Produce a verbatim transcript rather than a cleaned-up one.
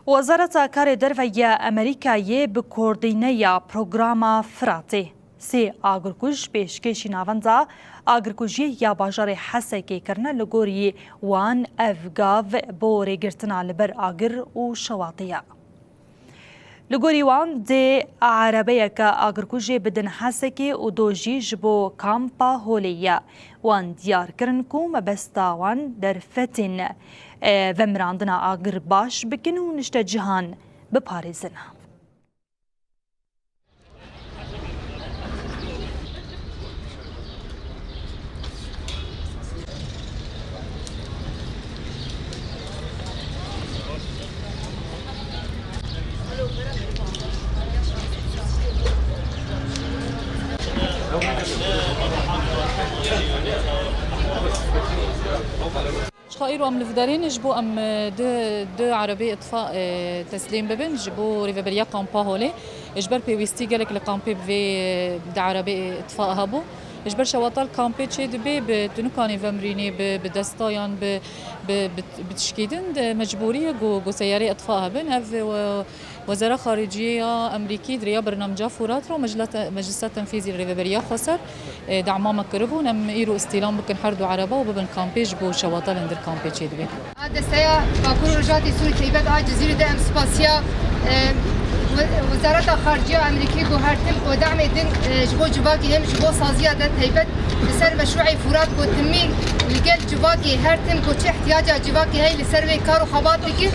Wezareta Karê Derve ya Amerîkayê bi koordîneya programa Firatê sê agirkuj pêşkêşî navenda agirkujiyê ya bajarê Hesekê kirine, li gorî wan ev gav bo rêgirtina li ber agir û şewatê ye. Li gorî wan dê erebeyeke agirkujê bidin Hesekê û do jî ji bo kampa holê ye. Wan diyar kirin ku mebesta wan derfetên, e, vemirandina agir baş bikin û niştecihan biparêzin. Ji xwe îro em li vî derê ne, ji bo em, e, du, du erebeyê itfa, e, teslîm bibin ji bo rêveberiya kampa holê. Ji ber pêwîstî gelek li kampê bi vê, e, du erebeyê itfa hebû. Ji ber şewata li kampê çêdibe, bi tunikanê vemirînê, bi, bi destayan, bi, bi, bi, bi tişkî din, di mecbûrî ye ku, ku seyarê itfa hebin. Ev, e, Wezara Xariciyê ya Amerîkî di rêya bernamca Furat re mecleta-, Meclisa Tenfîzî li Rêveberiya Xweser, e, dema me kiribûn. Em îro îstîlam bikin her du ereba û bibin kampê ji bo şewata li hundir kampê çêdibe. A desteya Bakur û Rojatê Sûrî, teybet a Cizîrê de em spasiya, e, we-, Wezareta Xariciya Amerîkî ku her tim ku demê din, e, ji bo civakê hem ji bo saziya de teybet li ser meşrûê Furat ku timî li gel civakê her tim ku çi ihtiyaca civakê heye li ser wê kar û xebat dikin.